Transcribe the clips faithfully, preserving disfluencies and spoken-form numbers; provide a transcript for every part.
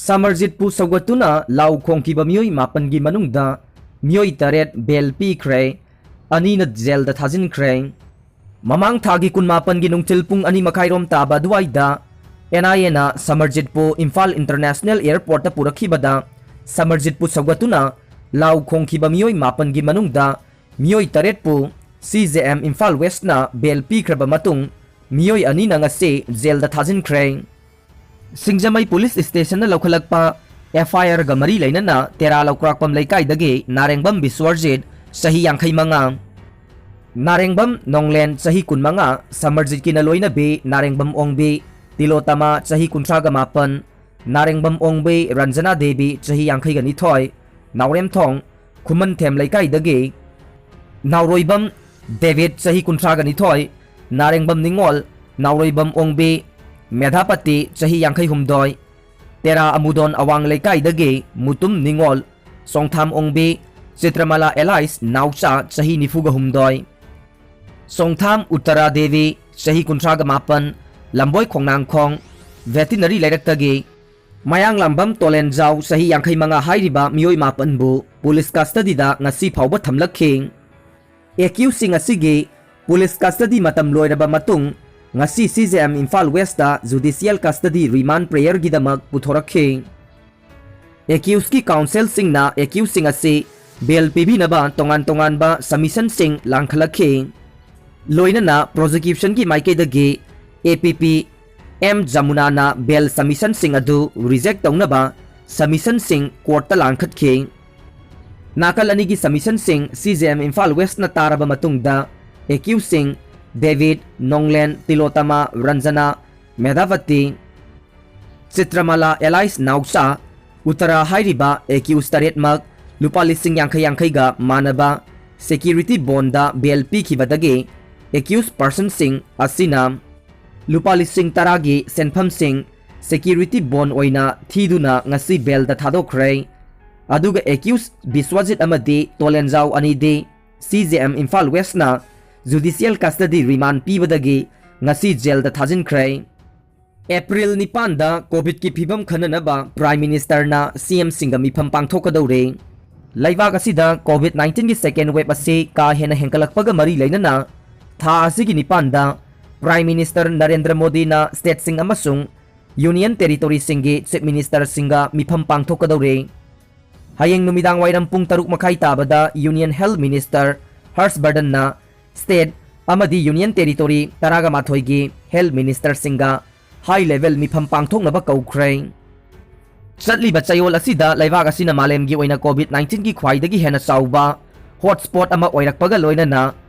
ꯁꯃꯔꯖꯤꯠꯄꯨ ꯁꯧꯒꯠꯇꯨꯅ ꯂꯥꯎ ꯈꯣꯡꯈꯤꯕ ꯃꯤꯑꯣꯏ ꯃꯥꯄꯟꯒꯤ ꯃꯅꯨꯡꯗ ꯃꯤꯑꯣꯏ ꯇꯔꯦꯠ ꯕꯦꯜ ꯄꯤꯈ꯭ꯔꯦ, ꯑꯅꯤꯅ ꯖꯦꯜꯗ ꯊꯥꯖꯤꯟꯈ꯭ꯔꯦ꯫ ꯃꯃꯥꯡ ꯊꯥꯒꯤ ꯀꯨꯟꯃꯥꯄꯟꯒꯤ ꯅꯨꯡꯊꯤꯜ ꯄꯨꯡ ꯑꯅꯤ ꯃꯈꯥꯏꯔꯣꯝ ꯇꯥꯕ ꯑꯗꯨꯋꯥꯏꯗ ꯑꯦꯟ ꯑꯥꯏ ꯑꯦꯅ ꯁꯃꯔꯖꯤꯠꯄꯨ ꯏꯝꯐꯥꯜ ꯏꯟꯇꯔꯅꯦꯁꯅꯦꯜ ꯑꯦꯌꯔꯄꯣꯔꯠꯇ ꯄꯨꯔꯛꯈꯤꯕꯗ ꯁꯃꯔꯖꯤꯠꯄꯨ ꯁꯧꯒꯠꯇꯨꯅ ꯂꯥꯎ ꯈꯣꯡꯈꯤꯕ ꯃꯤꯑꯣꯏ ꯃꯥꯄꯟꯒꯤ ꯃꯅꯨꯡꯗ ꯃꯤꯑꯣꯏ ꯇꯔꯦꯠꯄꯨ ꯁꯤ ꯖꯦ ꯑꯦꯝ ꯏꯝꯐꯥꯜ ꯋꯦꯁꯅ ꯕꯦꯜ ꯄꯤꯈ꯭ꯔꯕ ꯃꯇꯨꯡ ꯃꯤꯑꯣꯏ ꯑꯅꯤꯅ ꯉꯁꯤ ꯖꯦꯜꯗ ꯊꯥꯖꯤꯟꯈ꯭ꯔꯦ꯫ ꯁꯤꯡꯖꯃꯩ ꯄꯨꯂꯤꯁ ꯁ꯭ꯇꯦꯁꯟꯅ ꯂꯧꯈꯠꯂꯛꯄ ꯑꯦꯐ ꯑꯥꯏ ꯑꯥꯔꯒ ꯃꯔꯤ ꯂꯩꯅꯅ ꯇꯦꯔꯥ ꯂꯧꯀ꯭ꯔꯥꯛꯄꯝ ꯂꯩꯀꯥꯏꯗꯒꯤ ꯅꯥꯔꯦꯡꯕꯝ ꯕꯤꯁ꯭ꯋꯔꯖꯤꯠ, ꯆꯍꯤ ꯌꯥꯡꯈꯩ ꯃꯉꯥ, ꯅꯥꯔꯦꯡꯕꯝ ꯅꯣꯡꯂꯦꯟ, ꯆꯍꯤ ꯀꯨꯟꯃꯉꯥ, ꯁꯃꯔꯖꯤꯠꯀꯤꯅ ꯂꯣꯏꯅꯕꯤ ꯅꯥꯔꯦꯡꯕꯝ ꯑꯣꯡꯕꯤ ꯇꯤꯂꯣꯇꯃꯥ, ꯆꯍꯤ ꯀꯨꯟꯊ꯭ꯔꯥꯒ ꯃꯥꯄꯟ, ꯅꯥꯔꯦꯡꯕꯝ ꯑꯣꯡꯕꯤ ꯔꯟꯖꯅꯥ ꯗꯦꯕꯤ, ꯆꯍꯤ ꯌꯥꯡꯈꯩꯒ ꯅꯤꯊꯣꯏ, ꯅꯥꯎꯔꯦꯝꯊꯣꯡ ꯈꯨꯃꯟꯊꯦꯝ ꯂꯩꯀꯥꯏꯗꯒꯤ ꯅꯥꯎꯔꯣꯏꯕꯝ ꯗꯦꯕꯤꯠ, ꯆꯍꯤ ꯀꯨꯟꯊ꯭ꯔꯥꯒ ꯅꯤꯊꯣꯏ, ꯅꯥꯔꯦꯡꯕꯝ ꯅꯤꯉꯣꯜ, ꯅꯥꯎꯔꯣꯏꯕꯝ ꯑꯣꯡꯕꯤ ꯃꯦꯙꯥꯄꯇꯤ, ꯆꯍꯤ ꯌꯥꯡꯈꯩ ꯍꯨꯝꯗꯣꯏ, ꯇꯦꯔꯥ ꯑꯃꯨꯗꯣꯟ ꯑꯋꯥꯡ ꯂꯩꯀꯥꯏꯗꯒꯤ ꯃꯨꯇꯨꯝ ꯅꯤꯉꯣꯜ, ꯆꯣꯡꯊꯥꯝ ꯑꯣꯡꯕꯤ ꯆꯤꯇ꯭ꯔꯃꯂꯥ ꯑꯦꯂꯥꯏꯁ ꯅꯥꯎꯆꯥ, ꯆꯍꯤ ꯅꯤꯐꯨꯒ ꯍꯨꯝꯗꯣꯏ, ꯆꯣꯡꯊꯥꯝ ꯎꯠꯇꯔꯥ ꯗꯦꯕꯤ, ꯆꯍꯤ ꯀꯨꯟꯊ꯭ꯔꯥꯒ ꯃꯥꯄꯟ, ꯂꯝꯕꯣꯏ ꯈꯣꯡꯅꯥꯡꯈꯣꯡ ꯚꯦꯇꯤꯅꯔꯤ ꯂꯩꯔꯛꯇꯒꯤ ꯃꯌꯥꯡꯂꯥꯝꯕꯝ ꯇꯣꯂꯦꯟꯖꯥꯎ, ꯆꯍꯤ ꯌꯥꯡꯈꯩ ꯃꯉꯥ ꯍꯥꯏꯔꯤꯕ ꯃꯤꯑꯣꯏ ꯃꯥꯄꯟꯕꯨ ꯄꯨꯂꯤꯁ ꯀꯁꯇꯗꯤꯗ ꯉꯁꯤ ꯐꯥꯎꯕ ꯊꯝꯂꯛꯈꯤ꯫ ꯑꯦꯀ꯭ꯌꯨꯁꯁꯤꯡ ꯑꯁꯤꯒꯤ ꯄꯨꯂꯤꯁ ꯀꯁꯇꯗꯤ ꯃꯇꯝ ꯂꯣꯏꯔꯕ ꯃꯇꯨꯡ ꯉꯁꯤ ꯁꯤ ꯖꯦ ꯑꯦꯝ ꯏꯝꯐꯥꯜ ꯋꯦꯁꯇ ꯖꯨꯗꯤꯁꯤꯌꯦꯜ ꯀꯁꯇꯗꯤ ꯔꯤꯃꯥꯟ ꯄ꯭ꯔꯦꯌꯔꯒꯤꯗꯃꯛ ꯄꯨꯊꯣꯔꯛꯈꯤ꯫ ꯑꯦꯀ꯭ꯌꯨꯁꯀꯤ ꯀꯥꯎꯟꯁꯤꯜꯁꯤꯡꯅ ꯑꯦꯀ꯭ꯌꯨꯁꯁꯤꯡ ꯑꯁꯤ ꯕꯦꯜ ꯄꯤꯕꯤꯅꯕ ꯇꯣꯉꯥꯟ ꯇꯣꯉꯥꯟꯕ ꯁꯕꯃꯤꯁꯟꯁꯤꯡ ꯂꯥꯡꯈꯠꯂꯛꯈꯤ꯫ ꯂꯣꯏꯅꯅ ꯄ꯭ꯔꯣꯁꯤꯀ꯭ꯌꯨꯁꯟꯒꯤ ꯃꯥꯏꯀꯩꯗꯒꯤ ꯑꯦ ꯄꯤ ꯄꯤ ꯑꯦꯝ ꯖꯃꯨꯅꯥꯅ ꯕꯦꯜ ꯁꯕꯃꯤꯁꯟꯁꯤꯡ ꯑꯗꯨ ꯔꯤꯖꯦꯛ ꯇꯧꯅꯕ ꯁꯕꯃꯤꯁꯟꯁꯤꯡ ꯀꯣꯔꯠꯇ ꯂꯥꯡꯈꯠꯈꯤ꯫ ꯅꯥꯀꯜ ꯑꯅꯤꯒꯤ ꯁꯕꯃꯤꯁꯟꯁꯤꯡ ꯁꯤ ꯖꯦ ꯑꯦꯝ ꯏꯝꯐꯥꯜ ꯋꯦꯁꯅ ꯇꯥꯔꯕ ꯃꯇꯨꯡꯗ ꯑꯦꯀ꯭ꯌꯨꯁꯁꯤꯡ ꯗꯦꯕꯤꯠ, ꯅꯣꯡꯂꯦꯟ, ꯇꯤꯂꯣꯇꯃꯥ, ꯔꯟꯖꯅꯥ, ꯃꯦꯙꯥꯕꯇꯤ, ꯆꯤꯇ꯭ꯔꯃꯂꯥ ꯑꯦꯂꯥꯏꯁ ꯅꯥꯎꯆꯥ, ꯎꯇꯔꯥ ꯍꯥꯏꯔꯤꯕ ꯑꯦꯀ꯭ꯌꯨꯁ ꯇꯔꯦꯠꯃꯛ ꯂꯨꯄꯥ ꯂꯤꯁꯤꯡ ꯌꯥꯡꯈꯩ ꯌꯥꯡꯈꯩꯒ ꯃꯥꯟꯅꯕ ꯁꯦꯀ꯭ꯌꯨꯔꯤꯇꯤ ꯕꯣꯟꯗ ꯕꯦꯜ ꯄꯤꯈꯤꯕꯗꯒꯤ ꯑꯦꯀ꯭ꯌꯨꯁ ꯄꯔꯁꯟꯁꯤꯡ ꯑꯁꯤꯅ ꯂꯨꯄꯥ ꯂꯤꯁꯤꯡ ꯇꯔꯥꯒꯤ ꯁꯦꯟꯐꯝꯁꯤꯡ ꯁꯦꯀ꯭ꯌꯨꯔꯤꯇꯤ ꯕꯣꯟ ꯑꯣꯏꯅ ꯊꯤꯗꯨꯅ ꯉꯁꯤ ꯕꯦꯜꯗ ꯊꯥꯗꯣꯛꯈ꯭ꯔꯦ꯫ ꯑꯗꯨꯒ ꯑꯦꯀ꯭ꯌꯨꯁ ꯕꯤꯁ꯭ꯋꯖꯤꯠ ꯑꯃꯗꯤ ꯇꯣꯂꯦꯟꯖꯥꯎ ꯑꯅꯤꯗꯤ ꯁꯤ ꯖꯦ ꯑꯦꯝ ꯏꯝꯐꯥꯜ ꯋꯦꯁꯅ ꯖꯨꯗꯤꯁꯤꯌꯦꯜ ꯀꯁꯇꯗꯤ ꯔꯤꯃꯥꯟ ꯄꯤꯕꯗꯒꯤ ꯉꯁꯤ ꯖꯦꯜꯗ ꯊꯥꯖꯤꯟꯈ꯭ꯔꯦ꯫ ꯑꯦꯄ꯭ꯔꯤꯜ ꯅꯤꯄꯥꯟꯗ ꯀꯣꯚꯤꯗꯀꯤ ꯐꯤꯕꯝ ꯈꯟꯅꯅꯕ ꯄ꯭ꯔꯥꯏꯝ ꯃꯤꯅꯤꯁꯇꯔꯅ ꯁꯤ ꯑꯦꯝꯁꯤꯡꯒ ꯃꯤꯐꯝ ꯄꯥꯡꯊꯣꯛꯀꯗꯧꯔꯤ꯫ ꯂꯩꯕꯥꯛ ꯑꯁꯤꯗ ꯀꯣꯚꯤꯗ ꯅꯥꯏꯟꯇꯤꯟꯒꯤ ꯁꯦꯀꯦꯟ ꯋꯦꯕ ꯑꯁꯤ ꯀꯥ ꯍꯦꯟꯅ ꯍꯦꯟꯒꯠꯂꯛꯄꯒ ꯃꯔꯤ ꯂꯩꯅꯅ ꯊꯥ ꯑꯁꯤꯒꯤ ꯅꯤꯄꯥꯟꯗ ꯄ꯭ꯔꯥꯏꯝ ꯃꯤꯅꯤꯁꯇꯔ ꯅꯔꯦꯟꯗ꯭ꯔ ꯃꯣꯗꯤꯅ ꯁ꯭ꯇꯦꯠꯁꯤꯡ ꯑꯃꯁꯨꯡ ꯌꯨꯅꯤꯌꯟ ꯇꯦꯔꯤꯇꯣꯔꯤꯁꯤꯡꯒꯤ ꯆꯤꯐ ꯃꯤꯅꯤꯁꯇꯔꯁꯤꯡꯒ ꯃꯤꯐꯝ ꯄꯥꯡꯊꯣꯛꯀꯗꯧꯔꯤ꯫ ꯍꯌꯦꯡ ꯅꯨꯃꯤꯗꯥꯡ ꯋꯥꯏꯔꯝ ꯄꯨꯡ ꯇꯔꯨꯛ ꯃꯈꯥꯏ ꯇꯥꯕꯗ ꯌꯨꯅꯤꯌꯟ ꯍꯦꯜꯊ ꯃꯤꯅꯤꯁꯇꯔ ꯍꯔꯁ ꯕꯔꯗꯟꯅ ꯁ꯭ꯇꯦꯠ ꯑꯃꯗꯤ ꯌꯨꯅꯤꯌꯟ ꯇꯦꯔꯤꯇꯣꯔꯤ ꯇꯔꯥꯒ ꯃꯥꯊꯣꯏꯒꯤ ꯍꯦꯜꯊ ꯃꯤꯅꯤꯁꯇꯔꯁꯤꯡꯒ ꯍꯥꯏ ꯂꯦꯚꯦꯜ ꯃꯤꯐꯝ ꯄꯥꯡꯊꯣꯛꯅꯕ ꯀꯧꯈ꯭ꯔꯦ꯫ ꯆꯠꯂꯤꯕ ꯆꯌꯣꯜ ꯑꯁꯤꯗ ꯂꯩꯕꯥꯛ ꯑꯁꯤꯅ ꯃꯥꯂꯦꯝꯒꯤ ꯑꯣꯏꯅ ꯀꯣꯚꯤꯗ ꯅꯥꯏꯟꯇꯤꯟꯒꯤ ꯈ꯭ꯋꯥꯏꯗꯒꯤ ꯍꯦꯟꯅ ꯆꯥꯎꯕ ꯍꯣꯠꯁ꯭ꯄꯣꯠ ꯑꯃ ꯑꯣꯏꯔꯛꯄꯒ ꯂꯣꯏꯅꯅ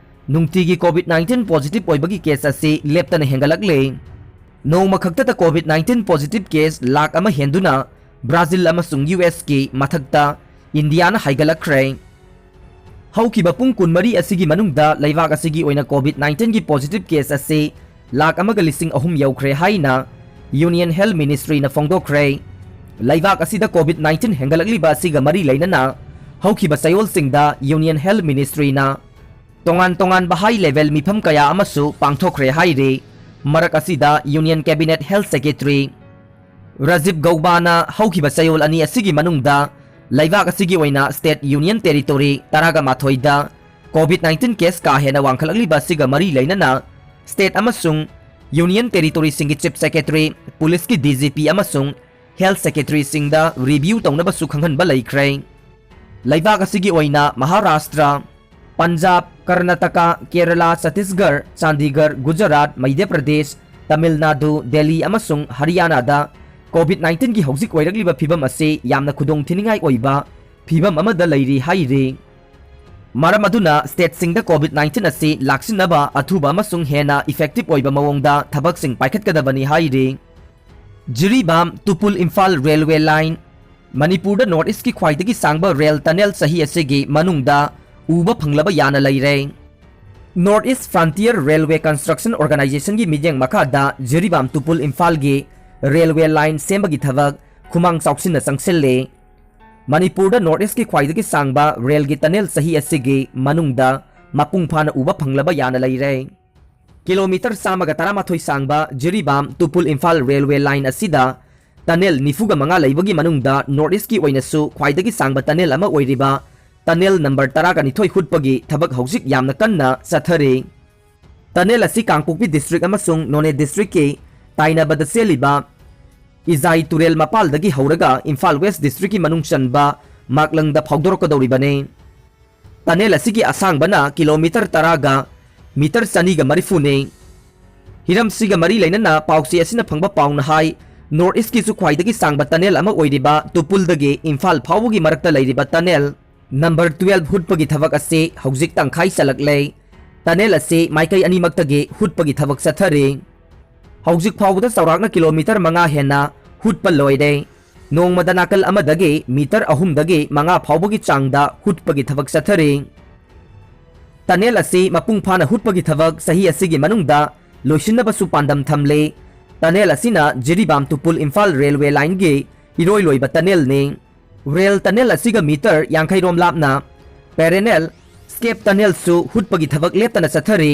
ꯅꯨꯡꯇꯤꯒꯤ ꯀꯣꯚꯤꯗ ꯅꯥꯏꯟꯇꯤꯟ ꯄꯣꯖꯤꯇꯤꯚ ꯑꯣꯏꯕꯒꯤ ꯀꯦꯁ ꯑꯁꯤ ꯂꯦꯞꯇꯅ ꯍꯦꯟꯒꯠꯂꯛꯂꯦ꯫ ꯅꯣꯡꯃ ꯈꯛꯇꯗ Covid nineteen positive case lakh ꯑꯃ ꯍꯦꯟꯗꯨꯅ ꯕ꯭ꯔꯥꯖꯤꯜ ꯑꯃꯁꯨꯡ ꯌꯨ ꯑꯦꯁꯀꯤ ꯃꯊꯛꯇ ꯏꯟꯗꯤꯌꯥꯅ ꯍꯥꯏꯒꯠꯂꯛꯈ꯭ꯔꯦ꯫ ꯍꯧꯈꯤꯕ ꯄꯨꯡ ꯀꯨꯟꯃꯔꯤ ꯑꯁꯤꯒꯤ ꯃꯅꯨꯡꯗ ꯂꯩꯕꯥꯛ ꯑꯁꯤꯒꯤ ꯑꯣꯏꯅ ꯀꯣꯚꯤꯗ ꯅꯥꯏꯟꯇꯤꯟꯒꯤ ꯄꯣꯖꯤꯇꯤꯚ ꯀꯦꯁ ꯑꯁꯤ ꯂꯥꯈ ꯑꯃꯒ ꯂꯤꯁꯤꯡ ꯑꯍꯨꯝ ꯌꯧꯈ꯭ꯔꯦ ꯍꯥꯏꯅ ꯌꯨꯅꯤꯌꯟ ꯍꯦꯜꯊ ꯃꯤꯅꯤꯁꯇ꯭ꯔꯤꯅ ꯐꯣꯡꯗꯣꯛꯈ꯭ꯔꯦ꯫ ꯂꯩꯕꯥꯛ ꯑꯁꯤꯗ ꯀꯣꯚꯤꯗ ꯅꯥꯏꯟꯇꯤꯟ ꯍꯦꯟꯒꯠꯂꯛꯂꯤꯕ ꯑꯁꯤꯒ ꯃꯔꯤ ꯂꯩꯅꯅ ꯍꯧꯈꯤꯕ ꯆꯌꯣꯜꯁꯤꯡꯗ ꯌꯨꯅꯤꯌꯟ ꯍꯦꯜꯊ ꯃꯤꯅꯤꯁꯇ꯭ꯔꯤꯅ ꯇꯣꯉꯥꯟ ꯇꯣꯉꯥꯟꯕ ꯍꯥꯏ ꯂꯦꯚꯦꯜ ꯃꯤꯐꯝ ꯀꯌꯥ ꯑꯃꯁꯨ ꯄꯥꯡꯊꯣꯛꯈ꯭ꯔꯦ ꯍꯥꯏꯔꯤ꯫ ꯃꯔꯛ ꯑꯁꯤꯗ union cabinet health secretary Rajiv ꯒꯧꯕꯥꯅ ꯍꯧꯈꯤꯕ ꯆꯌꯣꯜ ꯑꯅꯤ ꯑꯁꯤꯒꯤ ꯃꯅꯨꯡꯗ ꯂꯩꯕꯥꯛ ꯑꯁꯤꯒꯤ ꯑꯣꯏꯅ ꯁ꯭ꯇꯦꯠ ꯌꯨꯅꯤꯌꯟ ꯇꯦꯔꯤꯇꯣꯔꯤ ꯇꯔꯥꯒ ꯃꯥꯊꯣꯏꯗ ꯀꯣꯚꯤꯗ ꯅꯥꯏꯟꯇꯤꯟ ꯀꯦꯁ ꯀꯥ ꯍꯦꯟꯅ ꯋꯥꯡꯈꯠꯂꯛꯂꯤꯕ ꯑꯁꯤꯒ ꯃꯔꯤ ꯂꯩꯅꯅ ꯁ꯭ꯇꯦꯠ ꯑꯃꯁꯨꯡ ꯌꯨꯅꯤꯌꯟ ꯇꯦꯔꯤꯇꯣꯔꯤꯁꯤꯡꯒꯤ ꯆꯤꯐ ꯁꯦꯀ꯭ꯔꯦꯇꯔꯤ, ꯄꯨꯂꯤꯁꯀꯤ ꯗꯤ ꯖꯤ ꯄꯤ ꯑꯃꯁꯨꯡ ꯍꯦꯜꯊ ꯁꯦꯀ꯭ꯔꯦꯇꯔꯤꯁꯤꯡꯗ ꯔꯤꯚꯤꯌꯨ ꯇꯧꯅꯕꯁꯨ ꯈꯪꯍꯟꯕ ꯂꯩꯈ꯭ꯔꯦ꯫ ꯂꯩꯕꯥꯛ ꯑꯁꯤꯒꯤ ꯑꯣꯏꯅ ꯃꯍꯥꯔꯥꯁꯇ꯭ꯔ, ꯄꯟꯖꯥꯕ, ꯀꯔꯅꯥꯇꯀꯥ, ꯀꯦꯔꯂꯥ, ꯆꯇꯤꯁꯒꯔ, ꯆꯥꯟꯗꯤꯒꯔ, ꯒꯨꯖꯔꯥꯠ, ꯃꯩꯙ꯭ꯌ ꯄ꯭ꯔꯗꯦꯁ, ꯇꯥꯃꯤꯜ ꯅꯥꯗꯨ, ꯗꯦꯜꯂꯤ ꯑꯃꯁꯨꯡ ꯍꯔꯤꯌꯥꯅꯥꯗ ꯀꯣꯚꯤꯗ ꯅꯥꯏꯟꯇꯤꯟꯒꯤ ꯍꯧꯖꯤꯛ ꯑꯣꯏꯔꯛꯂꯤꯕ ꯐꯤꯕꯝ ꯑꯁꯤ ꯌꯥꯝꯅ ꯈꯨꯗꯣꯡꯊꯤꯅꯤꯡꯉꯥꯏ ꯑꯣꯏꯕ ꯐꯤꯕꯝ ꯑꯃꯗ ꯂꯩꯔꯤ ꯍꯥꯏꯔꯤ꯫ ꯃꯔꯝ ꯑꯗꯨꯅ ꯁ꯭ꯇꯦꯠꯁꯤꯡꯗ ꯀꯣꯚꯤꯗ ꯅꯥꯏꯟꯇꯤꯟ ꯑꯁꯤ ꯂꯥꯛꯁꯤꯟꯅꯕ ꯑꯊꯨꯕ ꯑꯃꯁꯨꯡ ꯍꯦꯟꯅ ꯏꯐꯦꯛꯇꯤꯚ ꯑꯣꯏꯕ ꯃꯑꯣꯡꯗ ꯊꯕꯛꯁꯤꯡ ꯄꯥꯏꯈꯠꯀꯗꯕꯅꯤ ꯍꯥꯏꯔꯤ꯫ Jiribam Tupul Imphal railway line. ꯃꯅꯤꯄꯨꯔꯗ ꯅꯣꯔꯊ ꯏꯁ꯭ꯠꯀꯤ ꯈ꯭ꯋꯥꯏꯗꯒꯤ ꯁꯥꯡꯕ ꯔꯦꯜ ꯇꯅꯦꯜ ꯆꯍꯤ ꯑꯁꯤꯒꯤ ꯃꯅꯨꯡꯗ ꯎꯕ ꯐꯪꯂꯕ ꯌꯥꯅ ꯂꯩꯔꯦ꯫ North east frontier railway construction ꯑꯣꯔꯒꯅꯥꯏꯖꯦꯁꯟꯒꯤ ꯃꯤꯠꯌꯦꯡ ꯃꯈꯥꯗ ꯖꯤꯔꯤꯕꯥꯝ ꯇꯨꯄꯨꯜ ꯏꯝꯐꯥꯜꯒꯤ ꯔꯦꯜꯋꯦ ꯂꯥꯏꯟ ꯁꯦꯝꯕꯒꯤ ꯊꯕꯛ ꯈꯨꯃꯥꯡ ꯆꯥꯎꯁꯤꯟꯅ ꯆꯪꯁꯤꯜꯂꯦ꯫ ꯃꯅꯤꯄꯨꯔꯗ ꯅꯣꯔꯊ ꯏꯁ꯭ꯠꯀꯤ ꯈ꯭ꯋꯥꯏꯗꯒꯤ ꯁꯥꯡꯕ ꯔꯦꯜꯒꯤ ꯇꯅꯦꯜ ꯆꯍꯤ ꯑꯁꯤꯒꯤ ꯃꯅꯨꯡꯗ ꯃꯄꯨꯡ ꯐꯥꯅ ꯎꯕ ꯐꯪꯂꯕ ꯌꯥꯅ ꯂꯩꯔꯦ꯫ ꯀꯤꯂꯣꯃꯤꯇꯔ ꯆꯥꯝꯃꯒ ꯇꯔꯥꯃꯥꯊꯣꯏ ꯁꯥꯡꯕ ꯖꯤꯔꯤꯕꯥꯝ ꯇꯨꯄꯨꯜ ꯏꯝꯐꯥꯜ ꯔꯦꯜꯋꯦ ꯂꯥꯏꯟ ꯑꯁꯤꯗ ꯇꯅꯦꯜ ꯅꯤꯐꯨꯒ ꯃꯉꯥ ꯂꯩꯕꯒꯤ ꯃꯅꯨꯡꯗ ꯅꯣꯔꯠ ꯏꯁꯀꯤ ꯑꯣꯏꯅꯁꯨ ꯈ꯭ꯋꯥꯏꯗꯒꯤ ꯁꯥꯡꯕ ꯇꯅꯦꯜ ꯑꯃ ꯑꯣꯏꯔꯤꯕ ꯇꯅꯦꯜ ꯅꯝꯕꯔ ꯇꯔꯥꯒ ꯅꯤꯊꯣꯏ ꯍꯨꯠꯄꯒꯤ ꯊꯕꯛ ꯍꯧꯖꯤꯛ ꯌꯥꯝꯅ ꯀꯟꯅ ꯆꯠꯊꯔꯤ꯫ ꯇꯅꯦꯜ ꯑꯁꯤ ꯀꯥꯡꯄꯣꯛꯄꯤ ꯗꯤꯁꯇ꯭ꯔꯤꯛ ꯑꯃꯁꯨꯡ ꯅꯣꯅꯦ ꯗꯤꯁꯇ꯭ꯔꯤꯛꯀꯤ ꯇꯥꯏꯅꯕꯗ ꯆꯦꯜꯂꯤꯕ ꯏꯖꯥꯏ ꯇꯨꯔꯦꯜ ꯃꯄꯥꯜꯗꯒꯤ ꯍꯧꯔꯒ ꯏꯝꯐꯥꯜ ꯋꯦꯁ ꯗꯤꯁꯇ꯭ꯔꯤꯛꯀꯤ ꯃꯅꯨꯡ ꯆꯟꯕ ꯃꯥꯛꯂꯪꯗ ꯐꯥꯎꯗꯣꯔꯛꯀꯗꯧꯔꯤꯕꯅꯤ꯫ ꯇꯅꯦꯜ ꯑꯁꯤꯒꯤ ꯑꯁꯥꯡꯕꯅ ꯀꯤꯂꯣꯃꯤꯇꯔ ꯇꯔꯥꯒ ꯃꯤꯇꯔ ꯆꯅꯤꯒ ꯃꯔꯤꯐꯨꯅꯤ꯫ ꯍꯤꯔꯝꯁꯤꯒ ꯃꯔꯤ ꯂꯩꯅꯅ ꯄꯥꯎꯆꯦ ꯑꯁꯤꯅ ꯐꯪꯕ ꯄꯥꯎꯅ ꯍꯥꯏ, ꯅꯣꯔꯠ ꯏꯁꯀꯤꯁꯨ ꯈ꯭ꯋꯥꯏꯗꯒꯤ ꯁꯥꯡꯕ ꯇꯅꯦꯜ ꯑꯃ ꯑꯣꯏꯔꯤꯕ ꯇꯨꯄꯨꯜꯗꯒꯤ ꯏꯝꯐꯥꯜ ꯐꯥꯎꯕꯒꯤ ꯃꯔꯛꯇ ꯂꯩꯔꯤꯕ ꯇꯅꯦꯜ ꯅꯝꯕꯔ ꯇꯨꯋꯦꯜꯐ ꯍꯨꯠꯄꯒꯤ ꯊꯕꯛ ꯑꯁꯤ ꯍꯧꯖꯤꯛ ꯇꯪꯈꯥꯏ ꯆꯜꯂꯛꯂꯦ꯫ ꯇꯅꯦꯜ ꯑꯁꯤ ꯃꯥꯏꯀꯩ ꯑꯅꯤꯃꯛꯇꯒꯤ ꯍꯨꯠꯄꯒꯤ ꯊꯕꯛ ꯆꯠꯊꯔꯤ꯫ ꯍꯧꯖꯤꯛ ꯐꯥꯎꯕꯗ ꯆꯥꯎꯔꯥꯛꯅ ꯀꯤꯂꯣꯃꯤꯇꯔ ꯃꯉꯥ ꯍꯦꯟꯅ ꯍꯨꯠꯄ ꯂꯣꯏꯔꯦ꯫ ꯅꯣꯡꯃꯗ ꯅꯥꯀꯜ ꯑꯃꯗꯒꯤ ꯃꯤꯇꯔ ꯑꯍꯨꯝꯗꯒꯤ ꯃꯉꯥ ꯐꯥꯎꯕꯒꯤ ꯆꯥꯡꯗ ꯍꯨꯠꯄꯒꯤ ꯊꯕꯛ ꯆꯠꯊꯔꯤ꯫ ꯇꯅꯦꯜ ꯑꯁꯤ ꯃꯄꯨꯡ ꯐꯥꯅ ꯍꯨꯠꯄꯒꯤ ꯊꯕꯛ ꯆꯍꯤ ꯑꯁꯤꯒꯤ ꯃꯅꯨꯡꯗ ꯂꯣꯏꯁꯤꯟꯅꯕꯁꯨ ꯄꯥꯟꯗꯝ ꯊꯝꯂꯤ꯫ ꯇꯅꯦꯜ ꯑꯁꯤꯅ ꯖꯤꯔꯤꯕꯥꯝ ꯇꯨꯄꯨꯜ ꯏꯝꯐꯥꯜ ꯔꯦꯜꯋꯦ ꯂꯥꯏꯟꯒꯤ ꯏꯔꯣꯏ ꯂꯣꯏꯕ ꯇꯅꯦꯜꯅꯤ꯫ ꯔꯦꯜ ꯇꯅꯦꯜ ꯑꯁꯤꯒ ꯃꯤꯇꯔ ꯌꯥꯡꯈꯩ ꯔꯣꯝ ꯂꯥꯞꯅ ꯄꯦꯔꯦꯅꯦꯜ ꯁ꯭ꯀꯦꯞ ꯇꯅꯦꯜꯁꯨ ꯍꯨꯠꯄꯒꯤ ꯊꯕꯛ ꯂꯦꯞꯇꯅ ꯆꯠꯊꯔꯤ꯫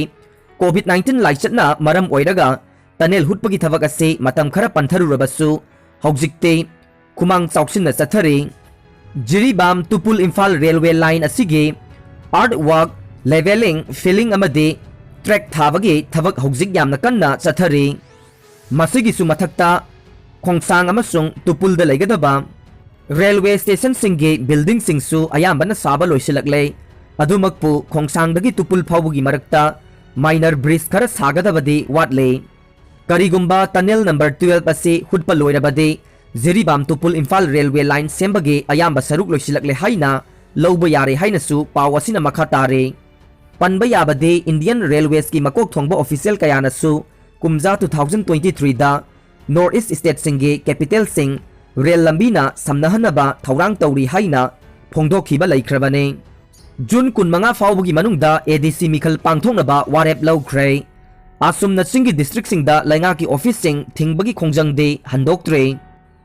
ꯀꯣꯚꯤꯗ ꯅꯥꯏꯟꯇꯤꯟ ꯂꯥꯏꯆꯠꯅ ꯃꯔꯝ ꯑꯣꯏꯔꯒ ꯇꯅꯦꯜ ꯍꯨꯠꯄꯒꯤ ꯊꯕꯛ ꯑꯁꯤ ꯃꯇꯝ ꯈꯔ ꯄꯟꯊꯔꯨꯔꯕꯁꯨ, ꯍꯧꯖꯤꯛꯇꯤ ꯈꯨꯃꯥꯡ ꯆꯥꯎꯁꯤꯟꯅ ꯆꯠꯊꯔꯤ꯫ ꯖꯤꯔꯤꯕꯥꯝ ꯇꯨꯄꯨꯜ ꯏꯝꯐꯥꯜ ꯔꯦꯜꯋꯦ ꯂꯥꯏꯟ ꯑꯁꯤꯒꯤ ꯑꯥꯔꯠ ꯋꯥꯛ, ꯂꯦꯚꯦꯂꯤꯡ, ꯐꯤꯂꯤꯡ ꯑꯃꯗꯤ ꯇ꯭ꯔꯦꯛ ꯊꯥꯕꯒꯤ ꯊꯕꯛ ꯍꯧꯖꯤꯛ ꯌꯥꯝꯅ ꯀꯟꯅ ꯆꯠꯊꯔꯤ꯫ ꯃꯁꯤꯒꯤꯁꯨ ꯃꯊꯛꯇ ꯈꯣꯡꯁꯥꯡ ꯑꯃꯁꯨꯡ ꯇꯨꯄꯨꯜꯗ ꯂꯩꯒꯗꯕ ꯔꯦꯜꯋꯦ ꯁ꯭ꯇꯦꯁꯟꯁꯤꯡꯒꯤ ꯕꯤꯜꯗꯤꯡꯁꯤꯡꯁꯨ ꯑꯌꯥꯝꯕꯅ ꯁꯥꯕ ꯂꯣꯏꯁꯤꯜꯂꯛꯂꯦ꯫ ꯑꯗꯨꯃꯛꯄꯨ ꯈꯣꯡꯁꯥꯡꯗꯒꯤ ꯇꯨꯄꯨꯜ ꯐꯥꯎꯕꯒꯤ ꯃꯔꯛꯇ ꯃꯥꯏꯅꯔ ꯕ꯭ꯔꯤꯖ ꯈꯔ ꯁꯥꯒꯗꯕꯗꯤ ꯋꯥꯠꯂꯤ꯫ ꯀꯔꯤꯒꯨꯝꯕ ꯇꯅꯦꯜ ꯅꯝꯕꯔ ꯇꯨꯋꯦꯜꯐ ꯑꯁꯤ ꯍꯨꯠꯄ ꯂꯣꯏꯔꯕꯗꯤ ꯖꯤꯔꯤꯕꯥꯝ ꯇꯨꯄꯨꯜ ꯏꯝꯐꯥꯜ ꯔꯦꯜꯋꯦ ꯂꯥꯏꯟ ꯁꯦꯝꯕꯒꯤ ꯑꯌꯥꯝꯕ ꯁꯔꯨꯛ ꯂꯣꯏꯁꯤꯜꯂꯛꯂꯦ ꯍꯥꯏꯅ ꯂꯧꯕ ꯌꯥꯔꯦ ꯍꯥꯏꯅꯁꯨ ꯄꯥꯎ ꯑꯁꯤꯅ ꯃꯈꯥ ꯇꯥꯔꯤ꯫ ꯄꯟꯕ ꯌꯥꯕꯗꯤ ꯏꯟꯗꯤꯌꯟ ꯔꯦꯜꯋꯦꯁꯀꯤ ꯃꯀꯣꯛ ꯊꯣꯡꯕ ꯑꯣꯐꯤꯁꯤꯌꯦꯜ ꯀꯌꯥꯅꯁꯨ ꯀꯨꯝꯖꯥ ꯇꯨ ꯊꯥꯎꯖꯟ ꯇ꯭ꯋꯦꯟꯇꯤ ꯊ꯭ꯔꯤꯗ ꯅꯣꯔꯠ ꯏꯁ ꯁ꯭ꯇꯦꯠꯁꯤꯡꯒꯤ ꯀꯦꯄꯤꯇꯦꯜꯁꯤꯡ ꯔꯦꯜ ꯂꯝꯕꯤꯅ ꯁꯝꯅꯍꯟꯅꯕ ꯊꯧꯔꯥꯡ ꯇꯧꯔꯤ ꯍꯥꯏꯅ ꯐꯣꯡꯗꯣꯛꯈꯤꯕ ꯂꯩꯈ꯭ꯔꯕꯅꯤ꯫ ꯖꯨꯟ ꯀꯨꯟꯃꯉꯥ ꯐꯥꯎꯕꯒꯤ ꯃꯅꯨꯡꯗ ꯑꯦ ꯗꯤ ꯁꯤ ꯃꯤꯈꯜ ꯄꯥꯡꯊꯣꯛꯅꯕ ꯋꯥꯔꯦꯞ ꯂꯧꯈ꯭ꯔꯦ꯫ ꯑꯁꯨꯝꯅ ꯆꯤꯡꯒꯤ ꯗꯤꯁꯇ꯭ꯔꯤꯛꯁꯤꯡꯗ ꯂꯩꯉꯥꯛꯀꯤ ꯑꯣꯐꯤꯁꯁꯤꯡ ꯊꯤꯡꯕꯒꯤ ꯈꯣꯡꯖꯪꯗꯤ ꯍꯟꯗꯣꯛꯇ꯭ꯔꯤ꯫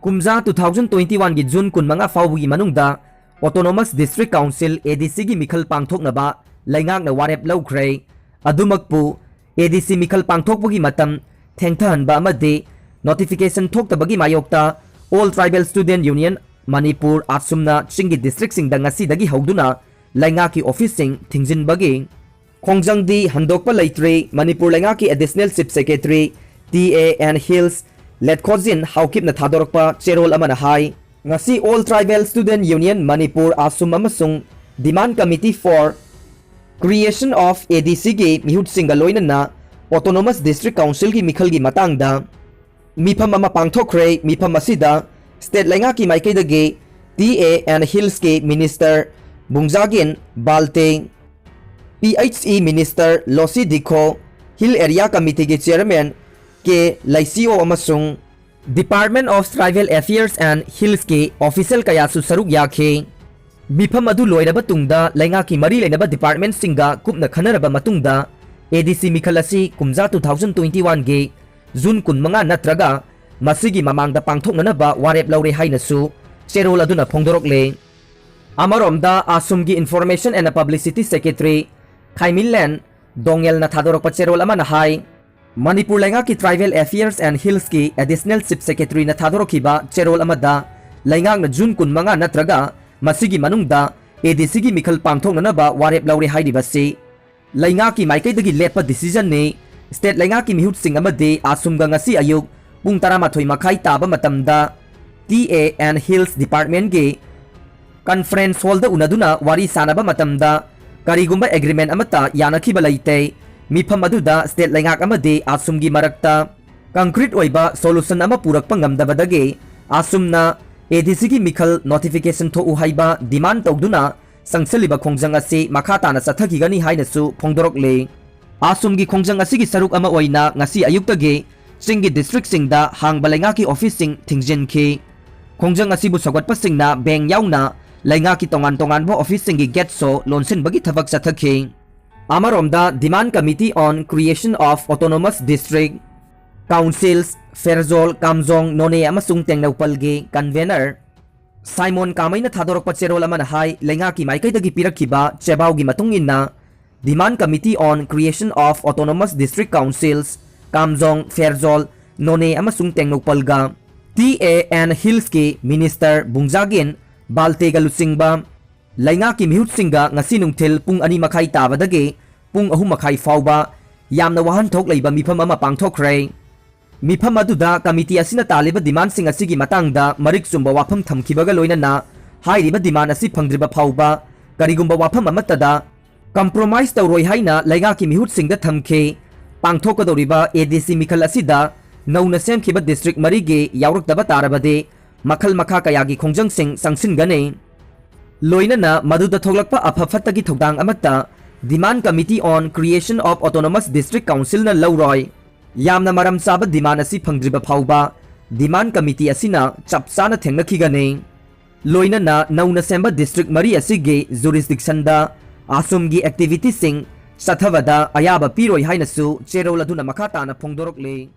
ꯀꯨꯝꯖꯥ ꯇꯨ ꯊꯥꯎꯖꯟ ꯇ꯭ꯋꯦꯟꯇꯤ ꯋꯥꯟꯒꯤ ꯖꯨꯟ ꯀꯨꯟꯃꯉꯥ ꯐꯥꯎꯕꯒꯤ ꯃꯅꯨꯡꯗ ꯑꯣꯇꯣꯅꯣꯃꯁ ꯗꯤꯁꯇ꯭ꯔꯤꯛ ꯀꯥꯎꯟꯁꯤꯜ, ꯑꯦ ꯗꯤ ꯁꯤꯒꯤ ꯃꯤꯈꯜ ꯄꯥꯡꯊꯣꯛꯅꯕ ꯂꯩꯉꯥꯛꯅ ꯋꯥꯔꯦꯞ ꯂꯧꯈ꯭ꯔꯦ꯫ ꯑꯗꯨꯃꯛꯄꯨ ꯑꯦ ꯗꯤ ꯁꯤ ꯃꯤꯈꯜ ꯄꯥꯡꯊꯣꯛꯄꯒꯤ ꯃꯇꯝ ꯊꯦꯡꯊꯍꯟꯕ ꯑꯃꯗꯤ notification ꯊꯣꯛꯇꯕꯒꯤ ꯃꯥꯌꯣꯛꯇ All Tribal Student Union Manipur, ꯑꯥꯁꯨꯝꯅ ꯆꯤꯡꯒꯤ districtꯁꯤꯡꯗ ꯉꯁꯤꯗꯒꯤ ꯍꯧꯗꯨꯅ ꯂꯩꯉꯥꯛꯀꯤ officeꯁꯤꯡ ꯊꯤꯡꯖꯤꯟꯕꯒꯤ ꯈꯣꯡꯖꯪꯗꯤ ꯍꯟꯗꯣꯛꯄ ꯂꯩꯇ꯭ꯔꯤ꯫ ꯃꯅꯤꯄꯨꯔ ꯂꯩꯉꯥꯛꯀꯤ Additional Chief Secretary T A and hills Letkhojin ꯍꯥꯎꯀꯤꯞꯅ ꯊꯥꯗꯣꯔꯛꯄ ꯆꯦꯔꯣꯜ ꯑꯃꯅ ꯍꯥꯏ, ꯉꯁꯤ All Tribal Student Union Manipur, ꯑꯥꯁꯨꯝ ꯑꯃꯁꯨꯡ Demand Committee for Creation of ꯑꯦ ꯗꯤ ꯁꯤꯒꯤ ꯃꯤꯍꯨꯠꯁꯤꯡꯒ ꯂꯣꯏꯅꯅ Autonomous District Councilꯒꯤ ꯃꯤꯈꯜꯒꯤ ꯃꯇꯥꯡꯗ ꯃꯤꯐꯝ ꯑꯃ ꯄꯥꯡꯊꯣꯛꯈ꯭ꯔꯦ꯫ ꯃꯤꯐꯝ ꯑꯁꯤꯗ state ꯂꯩꯉꯥꯛꯀꯤ ꯃꯥꯏꯀꯩꯗꯒꯤ ꯇꯤ ꯑꯦ ꯑꯦꯟ ꯍꯤꯜꯁꯀꯤ Minister ꯕꯨꯡꯖꯥꯒꯤꯟ Valte, P H E Minister ꯂꯣꯁꯤ ꯗꯤꯈꯣ, Hill Area Committeeꯒꯤ Chairman ꯀꯦ ꯂꯩꯁꯤꯑꯣ ꯑꯃꯁꯨꯡ Department of Tribal Affairs and Hillsꯀꯤ official ꯀꯌꯥꯁꯨ ꯁꯔꯨꯛ ꯌꯥꯈꯤ꯫ ꯃꯤꯐꯝ ꯑꯗꯨ ꯂꯣꯏꯔꯕ ꯇꯨꯡꯗ ꯂꯩꯉꯥꯛꯀꯤ ꯃꯔꯤ ꯂꯩꯅꯕ departmentꯁꯤꯡꯒ ꯀꯨꯞꯅ ꯈꯟꯅꯔꯕ ꯃꯇꯨꯡꯗ ꯑꯦ ꯗꯤ ꯁꯤ ꯃꯤꯈꯜ ꯑꯁꯤ ꯀꯨꯝꯖꯥ two thousand twenty oneꯒꯤ ꯖꯨꯟ ꯀꯨꯟꯃꯉꯥ ꯅꯠꯇ꯭ꯔꯒ ꯃꯁꯤꯒꯤ ꯃꯃꯥꯡꯗ ꯄꯥꯡꯊꯣꯛꯅꯅꯕ ꯋꯥꯔꯦꯞ ꯂꯧꯔꯦ ꯍꯥꯏꯅꯁꯨ ꯆꯦꯔꯣꯜ ꯑꯗꯨꯅ ꯐꯣꯡꯗꯣꯔꯛꯂꯦ꯫ ꯑꯃꯔꯣꯝꯗ, ꯑꯥꯁꯨꯝꯒꯤ Information and Publicity Secretary ꯈꯥꯏꯃꯤꯟꯂꯦꯟ ꯗꯣꯉꯦꯜꯅ ꯊꯥꯗꯣꯔꯛꯄ ꯆꯦꯔꯣꯜ ꯑꯃꯅ ꯍꯥꯏ, ꯃꯅꯤꯄꯨꯔ ꯂꯩꯉꯥꯛꯀꯤ Tribal Affairs and Hillsꯀꯤ Additional Chief Secretaryꯅ ꯊꯥꯗꯣꯔꯛꯈꯤꯕ ꯆꯦꯔꯣꯜ ꯑꯃꯗ ꯂꯩꯉꯥꯛꯅ ꯖꯨꯟ ꯀꯨꯟꯃꯉꯥ ꯅꯠꯇ꯭ꯔꯒ ꯃꯁꯤꯒꯤ ꯃꯅꯨꯡꯗ ꯑꯦ ꯗꯤ ꯁꯤꯒꯤ ꯃꯤꯈꯜ ꯄꯥꯡꯊꯣꯛꯅꯅꯕ ꯋꯥꯔꯦꯞ ꯂꯧꯔꯦ ꯍꯥꯏꯔꯤꯕꯁꯤ ꯂꯩꯉꯥꯛꯀꯤ ꯃꯥꯏꯀꯩꯗꯒꯤ ꯂꯦꯞꯄ decisionꯅꯤ꯫ State ꯂꯩꯉꯥꯛꯀꯤ ꯃꯤꯍꯨꯠꯁꯤꯡ ꯑꯃꯗꯤ ꯑꯥꯁꯨꯝꯒ ꯉꯁꯤ ꯑꯌꯨꯛ ꯄꯨꯡ ꯇꯔꯥꯃꯥꯊꯣꯏ ꯃꯈꯥꯏ ꯇꯥꯕ ꯃꯇꯝꯗ T A and Hills Departmentꯀꯤ conference hallꯗ ꯎꯅꯗꯨꯅ ꯋꯥꯔꯤ ꯁꯥꯅꯕ ꯃꯇꯝꯗ ꯀꯔꯤꯒꯨꯝꯕ agreement ꯑꯃꯠꯇ ꯌꯥꯅꯈꯤꯕ ꯂꯩꯇꯦ꯫ ꯃꯤꯐꯝ ꯑꯗꯨꯗ state ꯂꯩꯉꯥꯛ ꯑꯃꯗꯤ ꯑꯥꯁꯨꯝꯒꯤ ꯃꯔꯛꯇ concrete ꯑꯣꯏꯕ solution ꯑꯃ ꯄꯨꯔꯛꯄ ꯉꯝꯗꯕꯗꯒꯤ ꯑꯥꯁꯨꯝꯅ ꯑꯦ ꯗꯤ ꯁꯤꯒꯤ ꯃꯤꯈꯜ notification ꯊꯣꯛꯎ ꯍꯥꯏꯕ demand ꯇꯧꯗꯨꯅ ꯆꯪꯁꯤꯜꯂꯤꯕ ꯈꯣꯡꯖꯪ ꯑꯁꯤ ꯃꯈꯥ ꯇꯥꯅ ꯆꯠꯊꯈꯤꯒꯅꯤ ꯍꯥꯏꯅꯁꯨ ꯐꯣꯡꯗꯣꯔꯛꯂꯤ꯫ ꯑꯥꯁꯨꯝꯒꯤ ꯈꯣꯡꯖꯪ ꯑꯁꯤꯒꯤ ꯁꯔꯨꯛ ꯑꯃ ꯑꯣꯏꯅ ꯉꯁꯤ ꯑꯌꯨꯛꯇꯒꯤ ꯆꯤꯡꯒꯤ districtꯁꯤꯡꯗ ꯍꯥꯡꯕ ꯂꯩꯉꯥꯛꯀꯤ officeꯁꯤꯡ ꯊꯤꯡꯖꯤꯟꯈꯤ꯫ ꯈꯣꯡꯖꯪ ꯑꯁꯤꯕꯨ ꯁꯧꯒꯠꯄꯁꯤꯡꯅ bank ꯌꯥꯎꯅ ꯂꯩꯉꯥꯛꯀꯤ ꯇꯣꯉꯥꯟ ꯇꯣꯉꯥꯟꯕ officeꯁꯤꯡꯒꯤ gateꯁꯨ ꯂꯣꯟꯁꯤꯟꯕꯒꯤ ꯊꯕꯛ ꯆꯠꯊꯈꯤ꯫ ꯑꯃꯔꯣꯝꯗ, Demand Committee on Creation of Autonomous District Councils, Pherzawl, ꯀꯥꯝꯖꯣꯡ, ꯅꯣꯅꯦ ꯑꯃꯁꯨꯡ ꯇꯦꯡꯅꯧꯄꯜꯒꯤ convener ꯁꯥꯏꯃꯣꯟ ꯀꯥꯃꯩꯅ ꯊꯥꯗꯣꯔꯛꯄ ꯆꯦꯔꯣꯜ ꯑꯃꯅ ꯍꯥꯏ, ꯂꯩꯉꯥꯛꯀꯤ ꯃꯥꯏꯀꯩꯗꯒꯤ ꯄꯤꯔꯛꯈꯤꯕ ꯆꯦꯕꯥꯎꯒꯤ ꯃꯇꯨꯡ ꯏꯟꯅ Demand Committee on Creation of Autonomous District Councils, ꯀꯥꯝꯖꯣꯡ, ꯐꯦꯔꯖꯣꯜ, ꯅꯣꯅꯦ ꯑꯃꯁꯨꯡ ꯇꯦꯡꯅꯧꯄꯜꯒ ꯇꯤ ꯑꯦ ꯑꯦꯟ ꯍꯤꯜꯁꯀꯤ ꯃꯤꯅꯤꯁꯇꯔ ꯕꯨꯡꯖꯥꯒꯤꯟ ꯕꯥꯜꯇꯦꯒ ꯂꯨꯆꯤꯡꯕ ꯂꯩꯉꯥꯛꯀꯤ ꯃꯤꯍꯨꯠꯁꯤꯡꯒ ꯉꯁꯤ ꯅꯨꯡꯊꯤꯜ ꯄꯨꯡ ꯑꯅꯤ ꯃꯈꯥꯏ ꯇꯥꯕꯗꯒꯤ ꯄꯨꯡ ꯑꯍꯨꯝ ꯃꯈꯥꯏ ꯐꯥꯎꯕ ꯌꯥꯝꯅ ꯋꯥꯍꯟꯊꯣꯛ ꯂꯩꯕ ꯃꯤꯐꯝ ꯑꯃ ꯄꯥꯡꯊꯣꯛꯈ꯭ꯔꯦ꯫ ꯃꯤꯐꯝ ꯑꯗꯨꯗ ꯀꯃꯤꯇꯤ ꯑꯁꯤꯅ ꯇꯥꯜꯂꯤꯕ ꯗꯤꯃꯥꯟꯁꯤꯡ ꯑꯁꯤꯒꯤ ꯃꯇꯥꯡꯗ ꯃꯔꯤꯛ ꯆꯨꯝꯕ ꯋꯥꯐꯝ ꯊꯝꯈꯤꯕꯒ ꯂꯣꯏꯅꯅ ꯍꯥꯏꯔꯤꯕ ꯗꯤꯃꯥꯟ ꯑꯁꯤ ꯐꯪꯗ꯭ꯔꯤꯕ ꯐꯥꯎꯕ ꯀꯔꯤꯒꯨꯝꯕ ꯋꯥꯐꯝ ꯑꯃꯠꯇꯗ ꯀꯝꯄ꯭ꯔꯣꯃꯥꯏꯁ ꯇꯧꯔꯣꯏ ꯍꯥꯏꯅ ꯂꯩꯉꯥꯛꯀꯤ ꯃꯤꯍꯨꯠꯁꯤꯡꯗ ꯊꯝꯈꯤ꯫ ꯄꯥꯡꯊꯣꯛꯀꯗꯧꯔꯤꯕ ꯑꯦ ꯗꯤ ꯁꯤ ꯃꯤꯈꯜ ꯑꯁꯤꯗ ꯅꯧꯅ ꯁꯦꯝꯈꯤꯕ ꯗꯤꯁꯇ꯭ꯔꯤꯛ ꯃꯔꯤꯒꯤ ꯌꯥꯎꯔꯛꯇꯕ ꯇꯥꯔꯕꯗꯤ ꯃꯈꯜ ꯃꯈꯥ ꯀꯌꯥꯒꯤ ꯈꯣꯡꯖꯪꯁꯤꯡ ꯆꯪꯁꯤꯟꯒꯅꯤ꯫ ꯂꯣꯏꯅꯅ ꯃꯗꯨꯗ ꯊꯣꯛꯂꯛꯄ ꯑꯐ ꯐꯠꯇꯒꯤ ꯊꯧꯗꯥꯡ ꯑꯃꯠꯇ Demand Committee on Creation of Autonomous District Councilꯅ ꯂꯧꯔꯣꯏ꯫ ꯌꯥꯝꯅ ꯃꯔꯝ ꯆꯥꯕ ꯗꯤꯃꯥꯟ ꯑꯁꯤ ꯐꯪꯗ꯭ꯔꯤꯕ ꯐꯥꯎꯕ ꯗꯤꯃꯥꯟ ꯀꯃꯤꯇꯤ ꯑꯁꯤꯅ ꯆꯞ ꯆꯥꯅ ꯊꯦꯡꯅꯈꯤꯒꯅꯤ꯫ ꯂꯣꯏꯅꯅ ꯅꯧꯅ ꯁꯦꯝꯕ ꯗꯤꯁꯇ꯭ꯔꯤꯛ ꯃꯔꯤ ꯑꯁꯤꯒꯤ ꯖꯨꯔꯤꯁꯗꯤꯛꯁꯟꯗ ꯑꯁꯣꯝꯒꯤ ꯑꯦꯛꯇꯤꯚꯤꯇꯤꯁꯤꯡ ꯆꯠꯊꯕꯗ ꯑꯌꯥꯕ ꯄꯤꯔꯣꯏ ꯍꯥꯏꯅꯁꯨ ꯆꯦꯔꯣꯜ ꯑꯗꯨꯅ ꯃꯈꯥ ꯇꯥꯅ ꯐꯣꯡꯗꯣꯔꯛꯂꯤ꯫